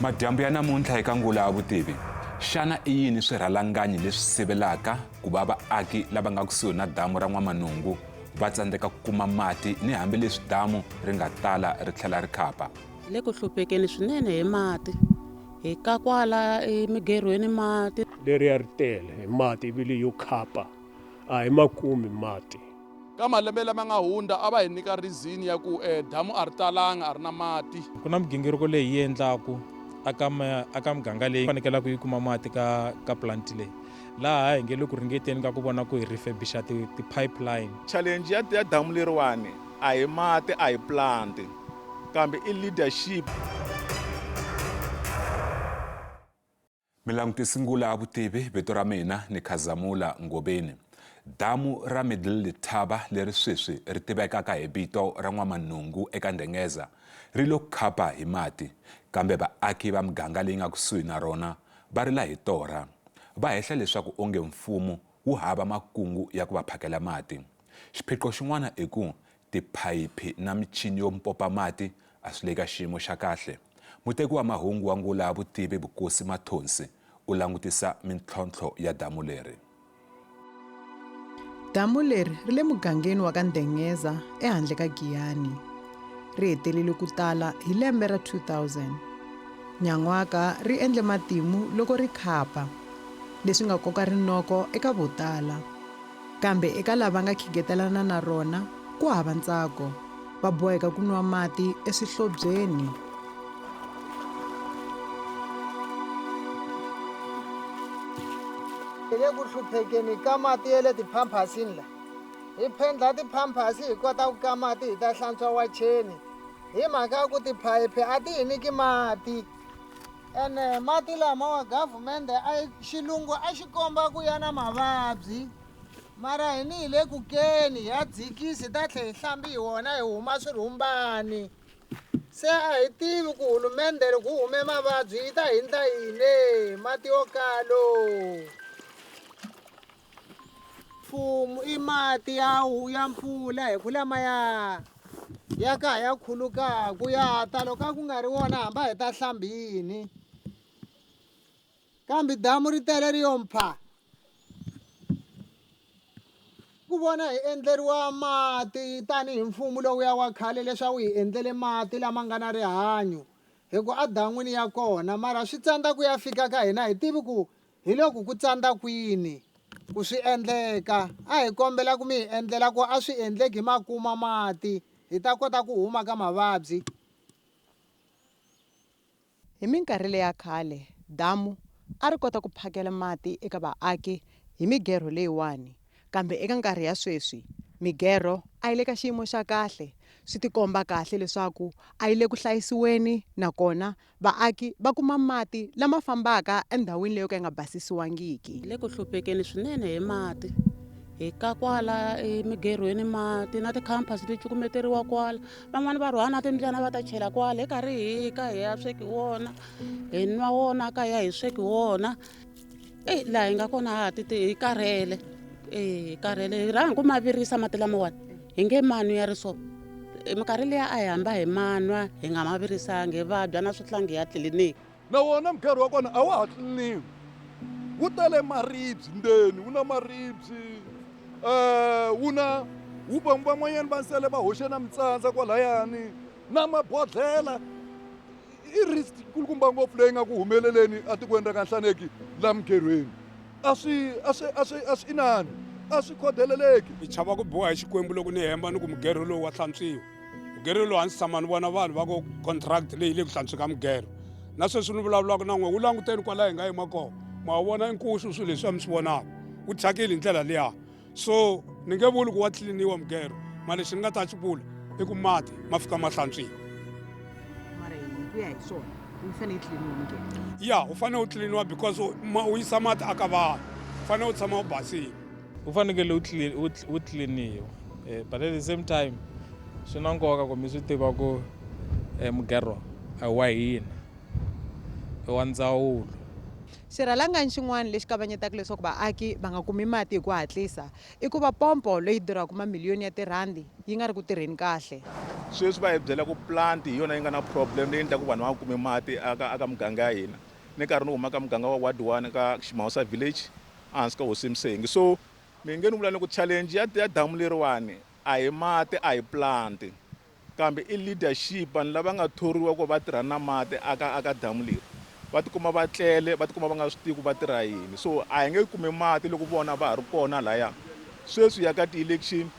Madyambu ya namuntlha eka Ngula ya Vutivi, xana i yini swirhalanganyi leswi sivelaka ku va vaaki lava nga kusuhi na damu ra N'wamanungu va tsandzeka ku kuma mati ni hambileswi damu ri nga tala ri tlhela ri khapa? Hi le ku hluphekeni swinene hi mati. Hi ka kwala emigerhweni mati. Leriya ri tele hi mati ivile yo khapa, a hi ma kumi mati. Ka malembe lama nga hundza a va hi nyika reason ya ku damu a ri talanga, a ri na mati. Ku na migingiriko leyi hi yi endlaku aka aka miganga leyi fanekelaka yi kuma mati ka ka plant leyi laha hi nge le ku ringeteni ka ku vona ku hi refurbisha ti-pipeline. Challenge ya ya damu leriwani a hi mati a hi plant kambe i leadership. Mi langutisi ngula ya vutivi, vito ra mina ni Khazamula Ngobeni. Damu ra Middle Letaba leri sweswi ri tivekaka hi vito ra N'wamanungu eka Ndengeza ri lo khapa hi mati, kambe vaaki va miganga leyi nga kusuhi na rona va rila hi torha. Va hehla leswaku onge mfumo wu hava makungu ya ku va phakela mati. Xiphiqo xin'wana i ku tiphayiphi na michini yo mpopa mati a swi le ka xiyimo xa kahle. Muteki wa mahungu wa Ngula ya Vutivi Vukosi Mathonsi u langutisa mintlhontlho ya damu leri. Damu leri ri le mugangeni wa ka Ndengeza ehandle ka Giyani. Ri hetelele ku tala hi lembe ra 2000. Nyan'waka ri endle matimu loko ri khapa, leswi nga koka rinoko eka vo tala. Kambe eka lava nga khigetelana na rona, ku hava ntsako. Va boheka ku nwa mati eswihlobyeni. Hi le ku hluphekeni ka mati ya le tiphamphasini la. Hi phendla tiphamphasi hi kota ku ka mati hi ta hlantswa wacheni hi mhaka ya ku tiphayiphi a ti hi nyiki mati. Ene mati lama wa gavhumende a xilungu a xi komba ku ya na mavabyi mara hini hi le ku keni hi ya dzikisi hi ta tlhe hi hlambi hi wona hi huma swirhumbani se a hi tivi ku hulumende loko ku hume mavabyi yi ta hindla yini mati yo kalo mfumo i mati ya ya mpfula hi ku lama ya ya ka ya khulukaku ya ta loko a ku nga ri wona hamba hi ta hlambini kambe damu ri tele ri yo mpha ku vona hi endleriwa mati tanihi mfumo lowuya wa khale leswaku hi endlele mati lama nga na rihanyo hi ku adan'wini ya kona mara swi tsandza ku ya fika ka hina hi tivi ku Hi loko ku tsandza kwini ku swi endleka? A hi kombela ku mi hi endlela ku a swi endleki hi ma kuma mati hi ta kota ku huma ka mavabyi. Hi minkarhi leya khale, damu a ri kota ku phakela mati eka vaaki hi migerho leyiwani. Kambe eka nkarhi ya sweswi, migerho a yi le ka xiyimo xa kahle. Swi tikomba kahle leswaku a yi le ku hlayisiweni nakona Vaaki va kuma mati lama fambaka endhawini leyo ka yi nga basisiwangiki. Hi le ku hluphekeni swinene hi mati. Hi ka kwala emigerhweni mati na tikhampasi ti cukumeteriwa kwala. Van'wani va rhwala na timbyana va ta chela kwala hi karhi hi ka hi ya sweki wona, hi nwa wona kaya hi sweki wona. Eyi laha hi nga kona ha ti hi karhele e hi karhele hi rhanga hi ku ma virisa mati lamawani hi nge manwi ya ri so minkarhi liya a hi hamba hi manwa hi nga ma virisangi hi vabya na swihlangi ya tliliniki na wona mugerho wa kona a wa ha tliliniwi wu tele maribye ndzeni wu na maribye um wu na wu van'wanyana va nsele va hoxe na mitsandza kwalayani na mabodhlela i risk kulukumba ngopfu leyi nga ku humeleleni etikweni ra ka Nhlaneki la mugerhweni a swi a swi a swi a swi inani a swi khodeleleki ni chava ku biwa hi xikwembu loko ni hemba ni ku mugerho lowu wa hlantswiwa mugerho lowu a ndzi tshama ni vona vanhu va ku contract leyi le ku hlantswi ka mugerho na sweswi ni vulavulaka na n'we wu languteni kwalaho hi nga yima kona ma wu vona inkuxu swilo leswi mi swi vonaka wu thyakile hi ndlela liya so ni nge vuli ku wa tliliniwa mugerho ma lexi ni nga ta xi vula i ku mati ma fika ma hlantswiwa mara hi ku ya hi swona wu fanele yi tliliniwa mugerho ya wu fanele wu tliliniwa because u yisa mati aka vanhu u fanele u tshama u basile wu fanekele wu tliliniwa eh, but at the same time swi na nkoka ku mi swi tiva ku eh, mugerho a hi wa hina i wa ndzawulo Xirhalanganyi xin'wana lexi kavanyetaka leswaku vaaki va nga kumi mati hi ku hatlisa i ku va pompo leyi durhaka mamiliyoni ya tirhandi yi nga ri ku tirheni kahle. Sweswi va hi byela ku plant hi yona yi nga na problem leyi endlaka vanhu va nga kumi mati aka aka muganga ya hina. Ni karhi ni huma ka muganga wa ward 1 ka Ximawusa village ehansi ka Hosi Msengi. So mi nge ni vula ni ku challenge ya ya damu leriwani a hi mati a hi plant kambe i leadership vanhu lava nga thoriwa ku va tirha na mati aka aka damu leri va tikuma va tlele va tikuma va nga swi tivi ku va tirha yini so a hi nge kumi mati loko vona va ha ri kona laya sweswi ya ka ti-election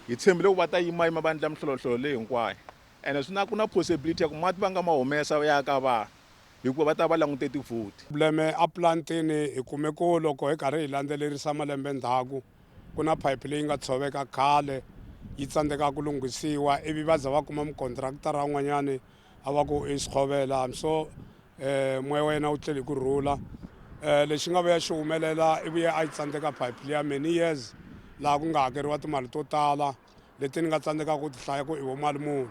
hi tshembile ku va ta yimayima va endla mihlolohlolo leyi hinkwayo ene swi na ku na possibility ya ku mati va nga ma humesa ya ka vanhu hikuva va ta va langute tivhoti. Probleme a plantini hi kume ku loko hi karhi hi landzelerisa malembe ndzhaku ku na phayiphi leyi nga tshoveka khale yi tsandzeka ku lunghisiwa ivi va za va kuma mukontraktara un'wanyani a va ku i Swigovela so moya wa yena wu tlele hi ku rhula. Lexi nga vuya xi humelela i vuye a yi tsandzeka phayiphi liya many years laha ku nga hakeriwa timali to tala leti ni nga tsandzekaka ku ti hlaya ku i vo mali muni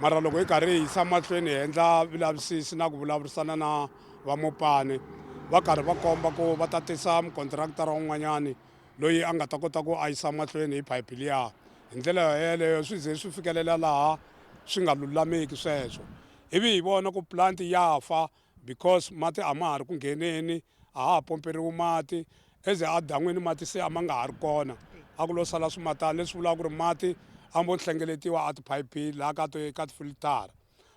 mara loko hi karhi hi yisa mahlweni hi endla vulavisisi na ku vulavurisana na vamopani va karhi va komba ku va ta tisa mukontraktara un'wanyani loyi a nga ta kota ku a yisa mahlweni hi phayiphi liya hi ndlela yeleyo swi ze swi fikelela laha swi nga lulameki sweswo ivi hi vona ku plant ya fa because mati a ma ha ri ku ngheneni a ha ha pomperiwi mati eze a dan'wini mati se a ma nga ha ri kona a ku lo sala swimatana leswi vulaka ku ri mati a mo hlengeletiwa a tiphayiphini laha ka ti ka tifilitara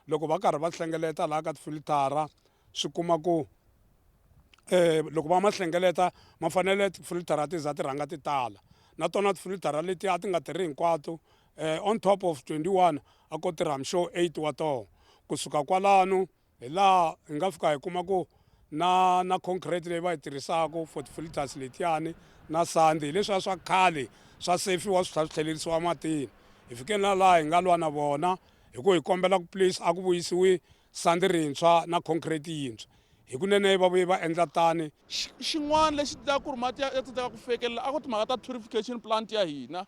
loko va karhi va hlengeleta laha ka tifilitara swi kuma ku loko va ma hlengeleta ma fanele tifilitara ti za ti rhanga ti tala na tona tifilitara leti a ti nga tirhi hinkwato on top of 21 a ko tirha mixo 8 wa tona kusuka kwalano hi laha hi nga fika hi kuma ku na na concrete leyi va yi tirhisaka for ti-filters letiyani na sandi hi leswiya swa khale swa sefiwa swi tlhela swi tlhelerisiwa matini hi fike na laha hi nga lwa na vona hi ku hi kombela ku please a ku vuyisiwi sandi rintshwa na concrete yintshwa hi kunene va vuye va endla tani. Xin'wana lexi endlaka ku ri mati ya tsandzeka ku fikelela a ku timhaka ta purification plant ya hina.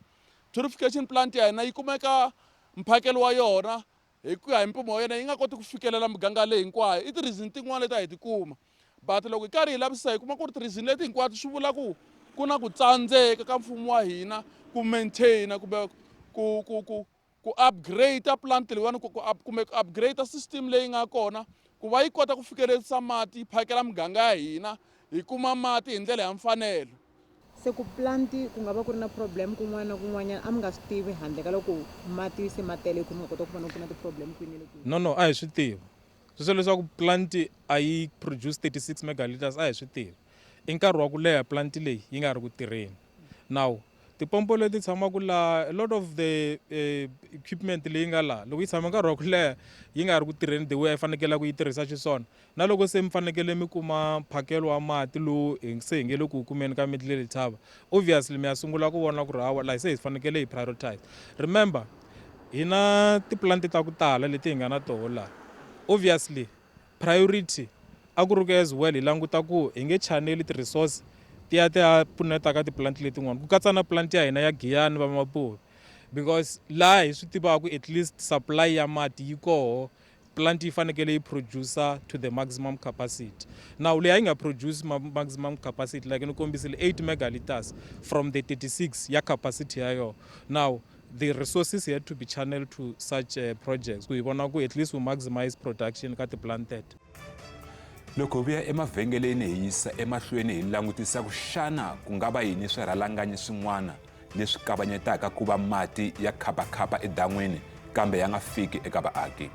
Purification plant ya hina yi kumeka mphakelo wa yona hi ku ya hi mpimo wa yena yi nga koti ku fikelela miganga leyi hinkwayo i ti-reason tin'wana leti a hi ti kuma but loko hi karhi hi lavisisa hi kuma ku ri ti-reason leti hinkwato swi vula ku ku na ku tsandzeka ka mfumo wa hina ku maintain kumbe ku ku ku ku upgrade plant leyiwani ku kumbe ku upgrade system leyi nga kona ku va yi kota ku fikelerisa mati yi phakela miganga ya hina hi kuma mati hi ndlela ya mfanelo. Se ku plant ku nga va ku ri na problem kun'wana na kun'wanyana a mi nga swi tivi handle ka loko mati se ma tele ku mi nga kota ku vona ku na ti-problem kwini na le kwini? No no a hi swi tiva sweswo leswaku plant a yi produce 36 megaliters a hi swi tiva i nkarhi wa ku leha plant leyi yi nga ri ku tirheni now tipompo leti tshamaka laha a lot of the equipment leyi nga laha loko yi tshama nkarhi wa ku leha yi nga ri ku tirheni the way a yi fanekele ku yi tirhisa xiswona na loko se mi fanekele mi kuma mphakelo wa mati lowu hi se hi nge le ku wu kumeni ka Middle Letaba obviously mi ya sungula ku vona ku ri hawa laha se hi fanekele hi prioritize remember hi na tiplanti ta ku tala leti hi nga na toho laha obviously priority a ku ri ku as well hi languta ku hi nge chaneli ti-resource ti ya ti ya pfuneta ka tiplanti letin'wana ku katsa na plant ya hina ya Giyani va Mapuve because laha hi swi tivaka at least supply ya mati yi koho plant yi fanekele yi producer to the maximum capacity now leyi a yi nga produce maximum capacity like ni kombisile 8 megaliters from the 36 ya capacity ya yona now the resources had to be channeled to such projects ku hi vona ku at least we maximize production ka ti-plant teto. Loko hi vuya emavhengeleni hi yisa emahlweni hi langutisa ku xana ku nga va yini swirhalanganyi swin'wana leswi kavanyetaka ku va mati ya khapakhapa edan'wini kambe ya nga fiki eka vaaki.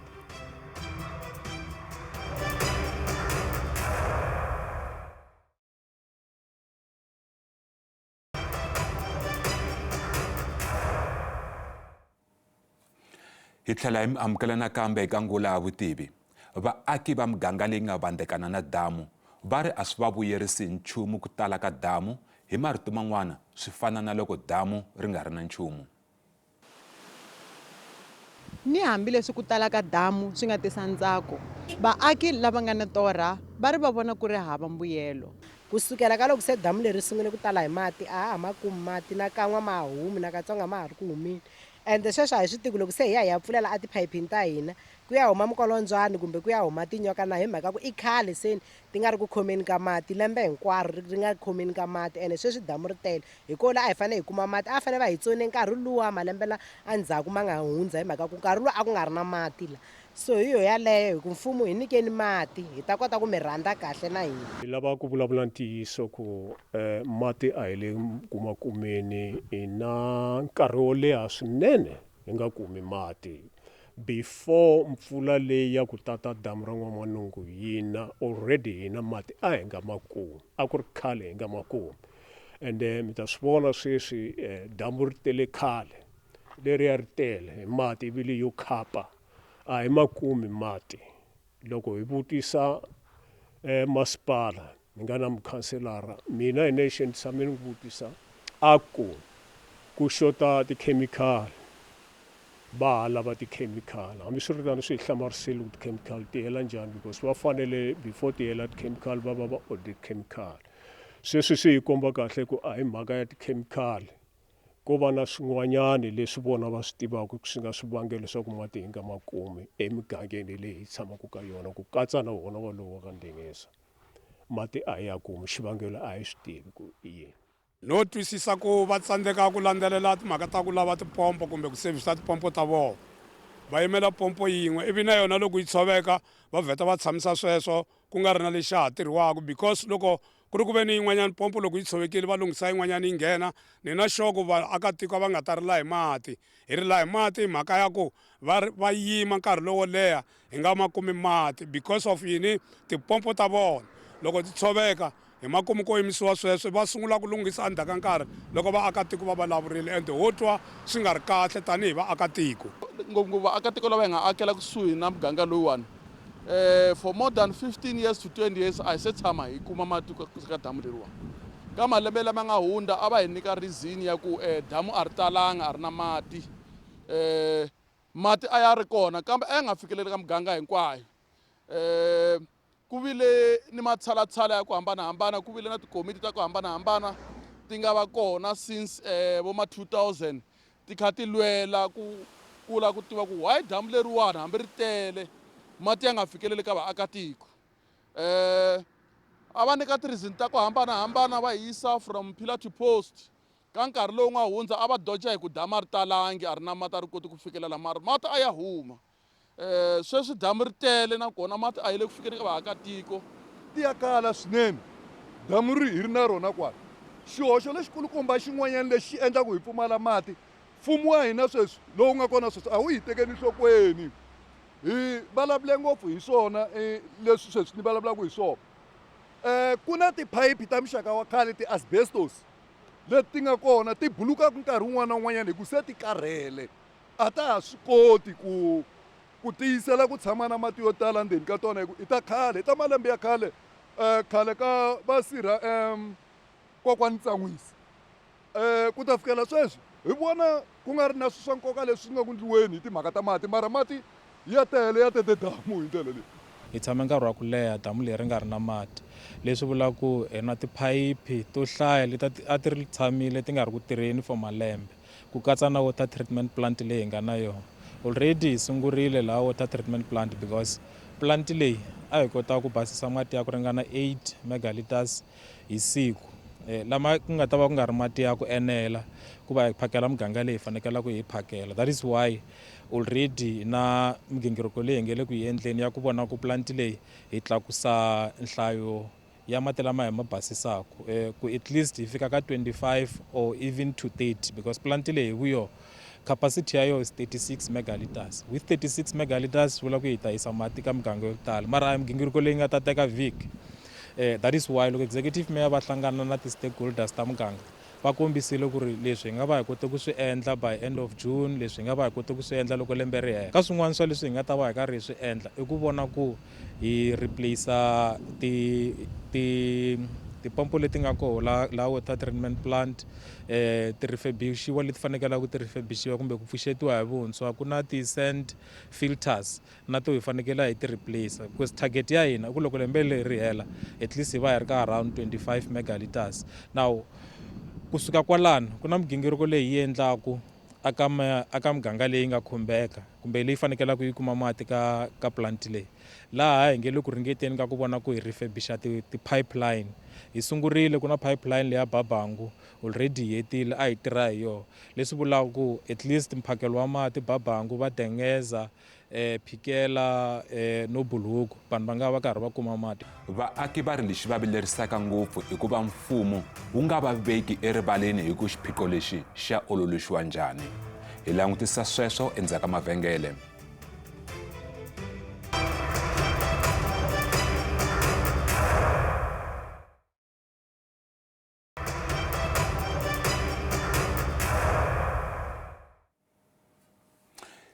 Hi tlhela hi mi amukela nakambe eka Ngula ya Vutivi. Vaaki va miganga leyi nga vandzekana na damu va ri a swi va vuyerisi hi nchumu ku tala ka damu, hi marito man'wana swi fana na loko damu ri nga ri na nchumu. Ni hambileswi ku tala ka damu swi nga tisa ntsako, vaaki lava nga ni torha va ri va vona ku ri hava mbuyelo. Ku sukela ka loko se damu leri ri sungule ku tala hi mati, a ha ha ma kumi mati, na kan'we a ma ha humi, nakatsongo a ma ha ri ku humeni. Ende sweswo a hi swi tivi ku loko se hi ya hi ya pfulela etiphayiphini ta hina ku ya huma mikolondzwani kumbe ku ya huma tinyoka na hi mhaka ku i khale se ti nga ri ku khomeni ka mati lembe hinkwaro ri nga khomeni ka mati ene sweswi damu ri tele hi ko la a hi fanele hi kuma mati a fanele va hi tsone nkarhi luwa malembe la endzhaku ma nga hundza hi mhaka ku nkarhi luwa a ku nga ri na mati la so hi yo yaleyo hi ku mfumo hi nyikeni mati hi ta kota ku mi rhandza kahle na hina. Hi lava ku vulavula ntiyiso ku mati a hi le kumakumeni hi na nkarhi wo leha swinene hi nga kumi mati before mpfula leyi ya ku tata damu ra N'wamanungu yi na already hina mati a hi nga ma kumi a ku ri khale hi nga ma kumi ende mi ta swi vona sweswi damu ri tele khale leriya ri tele hi mati ivi yo khapa a hi ma kumi mati loko hi vutisa masipala ni nga na mukhanselara mina hi nexe ni tshame ni vutisa a ku ku xota tikhemikhali va ha lava tikhemikhali hambiswiritano swi hi hlamarisile ku tikhemikhali ti hela njhani because va fanele before ti hela tikhemikhali va va va order tikhemikhali sweswi swi hi komba kahle ku a hi mhaka ya tikhemikhali ko va na swin'wanyana leswi vona va swi tivaka swi nga swivangelo swa ku mati hi nga ma kumi emigangeni leyi hi tshamaka ka yona ku katsa na wona walowo wa ka Ndengeza mati a hi ya kumi xivangelo a hi swi tivi ku i yini. No twisisa ku va tsandzeka ku landzelela timhaka ta ku lava tipompo kumbe ku sevhisa tipompo ta vona. Va yimela pompo yin'we ivi na yona loko yi tshoveka va vheta va tshamisa sweswo ku nga ri na lexi xa ha tirhiwaka because loko ku ri ku ve ni yin'wanyana pompo loko yi tshovekile va lunghisa yin'wanyana yi nghena ni na sure ku vaakatiko a va nga ta rila hi mati hi rila hi mati hi mhaka ya ku va va yima nkarhi lowo leha hi nga ma kumi mati because of yini tipompo ta vona loko ti tshoveka hi makumu ko yimisiwa sweswo va sungula ku lunghisa endzhaku ka nkarhi loko vaakatiko va vulavurile ende ho twa swi nga ri kahle tanihi vaakatiko ngopfungopfu vaakatiko lava hi nga akela kusuhi na muganga lowuwani for more than 15 years to 20 years a hi se tshama hi kuma mati ka damu leriwani ka malembe lama nga hundza a va hi nyika reason ya ku damu a ri talanga a ri na mati mati a ya ri kona kambe a ya nga fikeleli ka muganga hinkwayo ku vile ni matshalatshala ya ku hambanahambana ku vile na tikomiti ta ku hambanahambana ti nga va kona since vo ma 2000 ti kha ti lwela ku kula ku tiva ku why damu leriwani hambi ri tele mati ya nga fikeleli ka vaakatiko a va nyika ti-reason ta ku hambanahambana va yisa from pillar to post ka nkarhi lowu nga hundza a va doja hi ku damu a ri talangi a ri na mati a ri koti ku fikelela mara mati a ya huma sweswi damu ri tele nakona mati a yi le ku fikeni ka vaakatiko ti ya kala swinene damu ri hi ri na rona kwala xihoxo lexikulukumba xin'wanyana lexi xi endlaku hi pfumala mati mfumo wa hina sweswi lowu nga kona sweswi a wu hi tekeli nhlokweni hi vulavule ngopfu hi swona leswi sweswi ni vulavulaka hi swona ku na tiphayiphi ta muxaka wa khale ti-asbestos leti ti nga kona ti bulukaka nkarhi wun'wana na wun'wanyana hi ku se ti karhele a ta ha swi koti ku ku tiyisela ku tshama na mati yo tala ndzeni ka tona hi ku i ta khale i ta malembe ya khale khale ka va sirha kokwani Tsan'wisi ku ta fikela sweswi hi vona ku nga ri na swilo swa nkoka leswi nga ku ndliweni hi timhaka ta mati mara mati ya tele ya tete damu hi ndlela leyi. Hi tshame nkarhi wa ku leha damu leri nga ri na mati leswi vulaka ku hi na tiphayiphi to hlaya leti a ti ri tshamile ti nga ri ku tirheni for malembe ku katsa na water treatment plant leyi hi nga na yona already hi sungurile laha water treatment plant because plant leyi a hi kota ku basisa mati ya ku ringana 8 megaliters hi siku lama ku nga ta va ku nga ri mati ya ku enela ku va hi phakela muganga leyi hi fanekelaka hi phakela that is why already na migingiriko leyi hi nge le ku yi endleni ya ku vona ku plant leyi hi tlakusa nhlayo ya mati lama hi ma basisaka ku at least hi fika ka 25 or even to 30 because plant leyi hi vuyo capacity ya yona is 36 megaliters with 36 megaliters swi vula ku hi ta yisa mati ka miganga yo tala mara a hi migingiriko leyi nga ta teka vhiki that is why loko executive mayor va hlangana na ti-stakeholders ta muganga va kombisile ku ri leswi hi nga va hi kote ku swi endla by end of June leswi hi nga va hi kote ku swi endla loko lembe ri hela ka swin'wana swa leswi hi nga ta va hi karhi hi swi endla i ku vona ku hi replace ti ti tipompo leti nga koho la la water treatment plant ti refurbixiwa leti fanekelaka ti refurbixiwa kumbe ku pfuxetiwa hi vuntshwa ku na ti-sand filters na to hi fanekele hi ti replace because target ya hina i ku loko lembe leri hela at least hi va hi ri ka around 25 megaliters now kusuka kwalano ku na migingiriko leyi hi yi endlaku aka aka muganga leyi nga khumbeka kumbe leyi fanekelaka yi kuma mati ka ka plant leyi laha hi nge le ku ringeteni ka ku vona ku hi refurbisha ti-pipeline hi sungurile ku na pipeline leya babangu already hi hetile a hi tirha hi yona leswi vulaka ku at least mphakelo wa mati babangu va dengeza eh phikela eh no buluku vanhu va nga va karhi va kuma mati Vaaki va ri lexi va vilerisaka ngopfu i ku va mfumo wu nga va veki erivaleni hi ku xiphiqo lexi xa ololoxiwa njhani. Hi langutisa sweswo endzhaku ka mavhengele.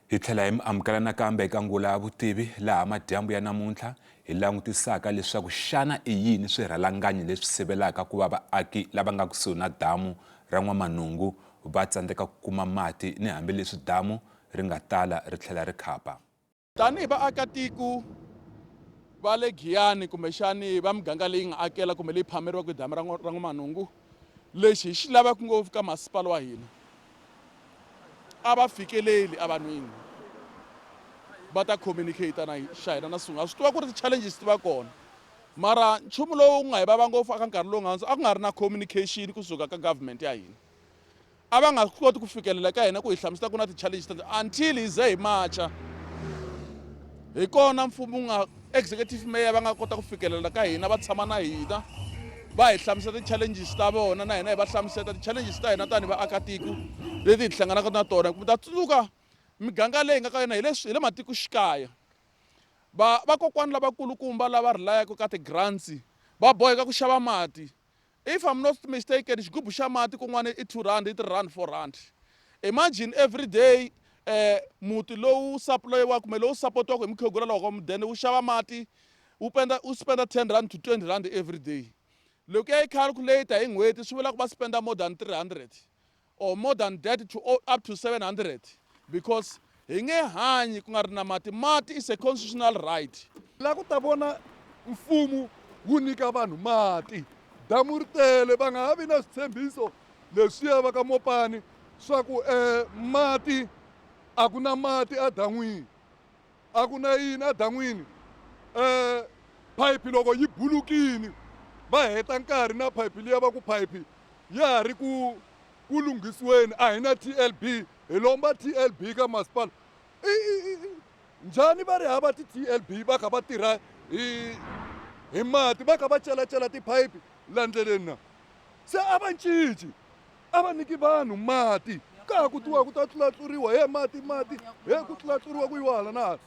Hi tlhela hi mi amukela nakambe eka ngula ya vutivi laha madyambu ya namuntlha hi langutisaka leswaku xana i yini swirhalanganyi leswi sivelaka ku va vaaki lava nga kusuhi na damu ra N'wamanungu va tsandzeka ku kuma mati ni hambileswi damu ri nga tala ri tlhela ri khapa. Tanihi vaakatiko va le Giyani kumbexani va miganga leyi nga akela kumbe leyi phameriwaka hi damu ra ra N'wamanungu, lexi hi xi lavaka ngopfu ka masipala wa hina a va fikeleli evanhwini va ta communicate na xa hina na sunga ha swi tiva ku ri ti-challenges ti va kona mara nchumu lowu nga hi vava ngopfu eka nkarhi lowu nga hundza a ku nga ri na communication kusuka ka government ya hina a va nga koti ku fikelela ka hina ku hi hlamusela ku na ti-challenges ta until hi ze hi macha hi kona mfumo wu nga executive mayor va nga kota ku fikelela ka hina va tshama na hina va hi hlamusela ti-challenges ta vona na hina hi va hlamusela ti-challenges ta hina tanihi vaakatiko leti hi hlanganaka na tona mi ta tsundzuka miganga leyi nga ka yona hi le hi le matikoxikaya va vakokwani lavakulukumba lava rilayaka ka ti-grants va boheka ku xava mati If I'm not mistaken xigubu xa mati kun'wana i 2 rand i 3 rand 4 rand imagine every day eh muti lowu supply-wa kumbe lowu sapotiwaka hi mukhegula lowa ka mudende wu xava mati wu penda wu spenda 10 rand to 20 rand every day loko ya yi calculate hi n'hweti swi vula ku va spenda more than 300 or more than that to up to 700 because hi nge hanyi ku nga ri na mati mati is a constitutional right la ku ta vona mfumo wu nyika vanhu mati damu ri tele va nga ha vi na switshembiso leswiya va ka mopani swa ku um mati a ku na mati edan'wini a ku na yini edan'wini um phayiphi loko yi bulukini va heta nkarhi na phayiphi liya va ku phayiphi ya ha ri ku ku lunghisiweni a hi na tlb hi lomba tlb ka masipala njhani va ri hava ti-tlb va kha va tirha hi hi mati va kha va celacela tiphayiphi la ndleleni na se a va cinci a va nyiki vanhu mati ka ha ku tiwa ku ta tlulatluriwa he mati mati he ku tlulatluriwa ku yiwa hala na hala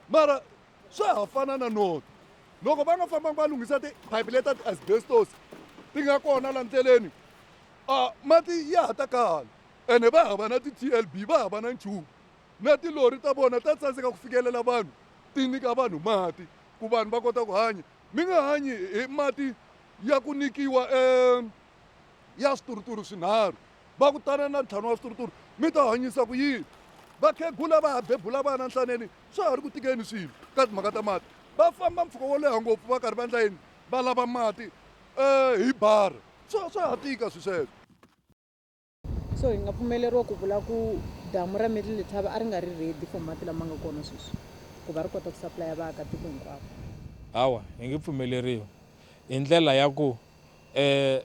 mara swa ha fana na noto loko va nga fambanga va lunghisa tiphayiphi leta ti-asbestos ti nga kona la ndleleni a mati ya ha ta kala ene va hava na ti-tlb va hava na nchumu na tilori ta vona ta tsandzeka ku fikelela vanhu ti nyika vanhu mati ku vanhu va kota ku hanya mi nga hanyi hi mati ya ku nyikiwa um ya swituruturu swinharhu va ku tana na ntlhanu wa swituruturu mi ta hanyisa ku yini vakhegula va ha bebula vana nhlaneni swa ha ri ku tikeni swilo ka timhaka ta mati va famba mpfhuka wo leha ngopfu va karhi va endla yini va lava mati um hi bara swa swa ha tika swi sweswo So hi nga pfumeleriwa ku vula ku damu ra Middle Letaba a ri nga ri ready for mati lama nga kona sweswi ku va ri kota ku supplya vaakatiko hinkwavo? Hawa hi nge pfumeleriwi hi ndlela ya ku um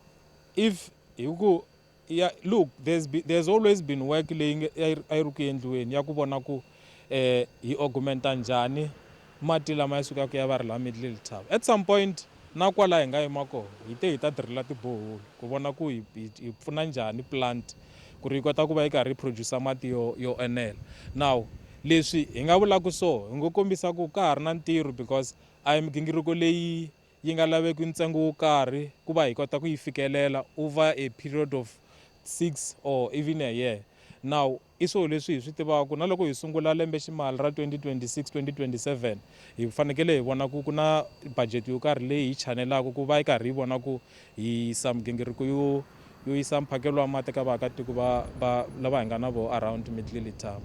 if hi ku ya look there's be, there's always been work leyi a yi ri ku endliweni ya ku vona ku um hi augmenta njhani mati lama ya sukaka ya va ri laha Middle Letaba at some point na kwala hi nga yima kona hi te hi ta dirila tiboholi ku vona ku hi, hi, hi pfuna njhani plant ku ri yi kota ku va yi karhi yi producer mati yo, yo enela now leswi hi nga vulaka so hi ngo kombisa ku ka ha ri na ntirho because a hi migingiriko leyi yi nga laveki ntsengo wo karhi ku va hi kota ku yi fikelela over a period of 6 or even a year now i swilo leswi hi swi tivaka na loko hi sungula lembe ximali ra 2026 2027 hi fanekele hi vona ku ku na budget yo karhi leyi hi chanelaka ku va yi karhi yi vona ku hi yisa migingiriko yo yo yisa mphakelo wa mati ka vaakatiko va va lava hi nga na voho around Middle Letaba.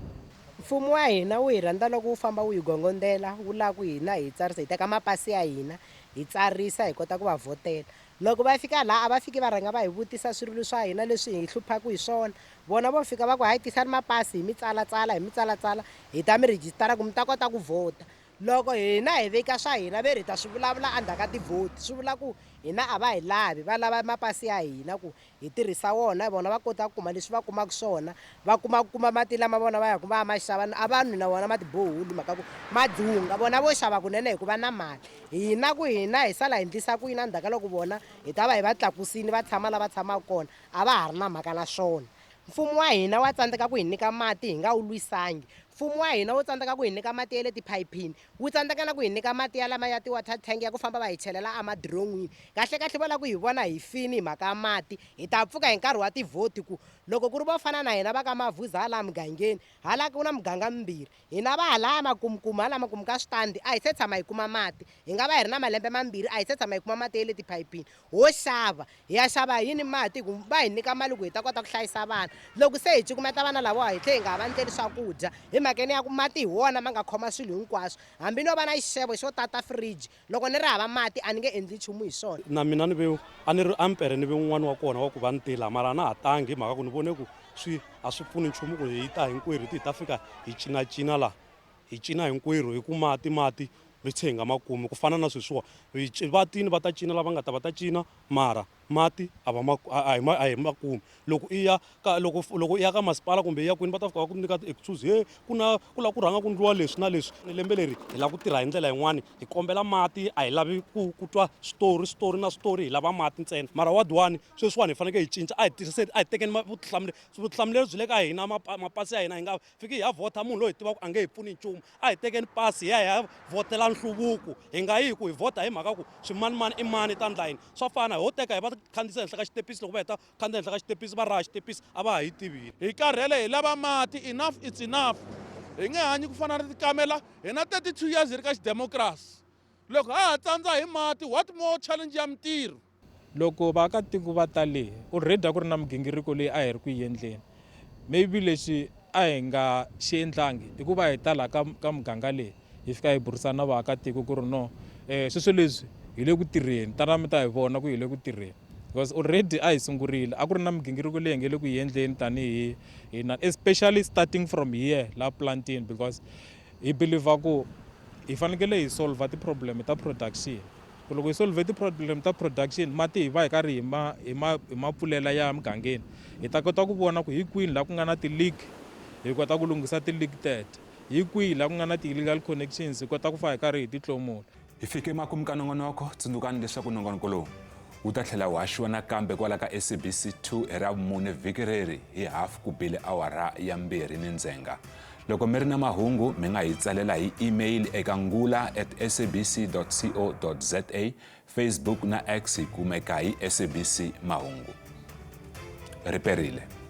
Mfumo wa hina wu hi rhandza loko wu famba wu hi gongondela wu lava ku hina hi tsarisa hi teka mapasi ya hina hi tsarisa hi kota ku va vhotela. Loko va fika laha a va fiki va rhanga va hi vutisa swirilo swa hina leswi hi hluphaka hi swona. Vona vo fika va ku hayi tisani mapasi hi mi tsalatsala hi mi tsalatsala hi ta mi rhijisitara ku mi ta kota ku vhota. Loko hina hi vika swa hina ve ri hi ta swi vulavula endzhaku ka tivhoti swi vula ku hina a va hi lavi va lava mapasi ya hina ku hi tirhisa wona vona va kota ku kuma leswi va kumaka swona va kuma ku kuma mati lama vona va yaka va ya ma xava a va nwi na wona ma tiboholi mhaka ku ma dzunga vona vo xava kunene hikuva na mali hina ku hina hi sala hi ndlisa ku yini endzhaku ka loko vona hi ta va hi va tlakusile va tshama la va tshamaka kona a va ha ri na mhaka na swona. Mfumo wa hina wa tsandzeka ku hi nyika mati hi nga wu lwisangi. Mfumo wa hina wu tsandzeka ku hi nyika mati ya le tiphayiphini, wu tsandzeka na ku hi nyika mati ya lama ya ti-water tank ya ku famba va hi chelela emadiron'wini. Kahlekahle va lava ku hi vona hi fini hi mhaka ya mati. Hi ta pfuka hi nkarhi wa tivhoti ku loko ku ri vo fana na hina va ka Mavuza hala mugangeni, hala ku na muganga mimbirhi, hina va halaya makumukumu hala makumu ka switandi a hi se tshama hi kuma mati. Hi nga va hi ri na malembe mambirhi a hi se tshama hi kuma mati ya le tiphayiphini, ho xava. Hi ya xava yini mati hi ku va hi nyika mali ku hi ta kota ku hlayisa vana. Loko se hi cukumeta vana lavawa hi tlhe hi nga ha va ndleli swakudya hi mhakeni ya ku mati hi wona ma nga khoma swilo hinkwaswo. Hambi no va na xixevo xo tata fridge loko ni ri hava mati a ni nge endli nchumu hi swona. Na mina ni ve a ni ri ampere ni ve un'wana wa kona wa ku va ni tile mara a na ha tangi hi mhaka ku ni vone ku swi a swi pfuni nchumu ku hi ta hinkwerhu hi ti hi ta fika hi cinacina laha hi cina hinkwerhu hi ku mati mati mi tlhe hi nga ma kumi ku fana na sweswiwa hi va tini va ta cina lava nga ta va ta cina mara mati a va ma a hi ma a hi ma kumi loko i ya ka loko loko i ya ka masipala kumbe i ya kwini va ta fika va ku nyika ti-excuse he ku na ku lava ku rhanga ku ndliwa leswi na leswi lembe leri hi lava ku tirha hi ndlela yin'wani hi kombela mati a hi lavi ku ku twa switori switori na switori hi lava mati ntsena mara ward one sweswiwani hi fanekele hi cinca a hi tirhiseni a hi tekeni vutihlamuleri vutihlamuleri byi le ka hina mapasi ya hina hi nga fiki hi ya vhota munhu loyi hi tivaka a nge hi pfuni nchumu a hi tekeni pasi hi ya hi ya vhotela nhluvuko hi nga yi hi ku hi vhota hi mhaka ku swimanimani i mani ta ndla yini swa fana ho teka hi va khandziyisa henhla ka xitepisi loko va heta khandziya henhla ka xitepisi va raha xitepisi a va ha yi tivi hi karhele hi lava mati enough it's enough hi nge hanyi ku fana na tikamela hi na 32 years hi ri ka xidemokirasi loko ha ha tsandza hi mati what more challenge ya mintirho Loko vaakatiko va ta le, already a ku ri na migingiriko leyi a hi ri ku yi endleni. Maybe lexi a hi nga xi endlangi i ku va hi ta laha ka ka muganga leyi hi fika hi burisana na vaakatiko ku ri no sweswo leswi hi le ku tirheni tana mi ta hi vona ku hi le ku tirheni because already a hi sungurile a ku ri na migingiriko leyi hi nge le ku yi endleni tanihi hina especially starting from here laha plantini because hi believer ku hi fanekele hi solver ti-problem ta production. Ku loko hi solve ti-problem ta production mati hi va hi karhi hi ma hi ma hi ma pfulela ya mugangeni hi ta kota ku vona ku hi kwini laha ku nga na ti-leak hi kota ku lunghisa ti-leak teto hi kwihi laha ku nga na ti-illegal connections hi kota ku fa hi karhi hi ti tlomula. Hi fike emakumu ka nongonoko. Tsundzukani leswaku nongonoko lowu wu ta tlhela wu haxiwa nakambe kwala ka SABC 2 hi Ravumune vhiki reri hi hafu ku bile awara ya mbirhi ni ndzhenga. Loko mi ri na mahungu mi nga hi tsalela hi email eka ngula at sabc co za, Facebook na X hi kumeka hi SABC Mahungu. Ri perile.